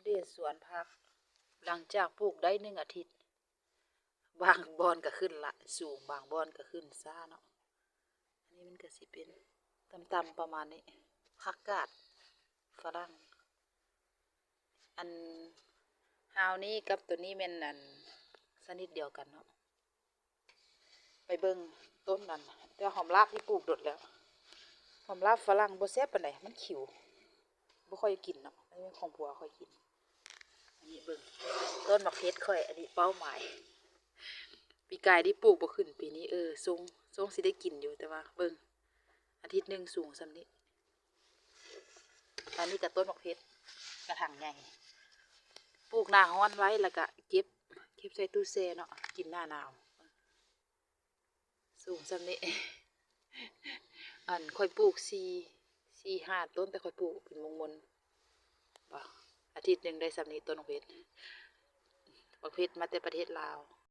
ເລດສວນຜັກ ຫຼັງຈາກປູກໄດ້ໜຶ່ງອາທິດ ບາງບ່ອນກໍຂຶ້ນຫຼາຍສູງ ບາງບ່ອນກໍຂຶ້ນຊ້າເນາະ. ອັນນີ້ມັນກໍຊິເປັນຕ່ຳໆປະມານນີ້ ຜັກກາດຝຣັ່ງ. ອັນຮາວນີ້ກັບໂຕນີ້ແມ່ນອັນຊະນິດດຽວກັນເນາະ. ໄປເບິ່ງຕົ້ນນັ້ນ ແຕ່ຫອມລາບທີ່ປູກດົນແລ້ວ ຫອມລາບຝຣັ່ງບໍ່ແຊບປານໃດ ມັນຂິວ ບໍ່ຄ່ອຍກິນເນາະ. ອັນນີ້ຂອງຜົວຂ້ອຍກິນ. ອັນນີ້ເບິ່ງຕົ້ນໝາກເຜັດຂ້ອຍ ອັນນີ້ເປົ້າໝາຍ ປີກາຍນີ້ປູກບໍ່ຂຶ້ນ ປີນີ້ ເອີ ຊົງ ຊົງຊິໄດ້ກິນຢູ່ ແຕ່ວ່າເບິ່ງ ອາທິດໜຶ່ງສູງສ່ຳນີ້. ອັນນີ້ກໍຕົ້ນໝາກເຜັດ ກະຖາງໃຫຍ່ ປູກໜ້າຮ້ອນໄວ້ ແລ້ວກະເກັບ ເກັບໃສ່ຕູ້ແຊ່ເນາະ ກິນໜ້າໜາວ. ສູງສ່ຳນີ້ ອັນຂ້ອຍປູກສີ່ ສີ່ຫ້າຕົ້ນ ແຕ່ຂ້ອຍປູກເປັນມົງມົນ ບໍ່ ອາທິດໜຶ່ງໄດ້ສ່ຳນີ້ ຕົ້ນໝາກເຜັດ ໝາກເຜັດມາແຕ່ປະເທດລາວ.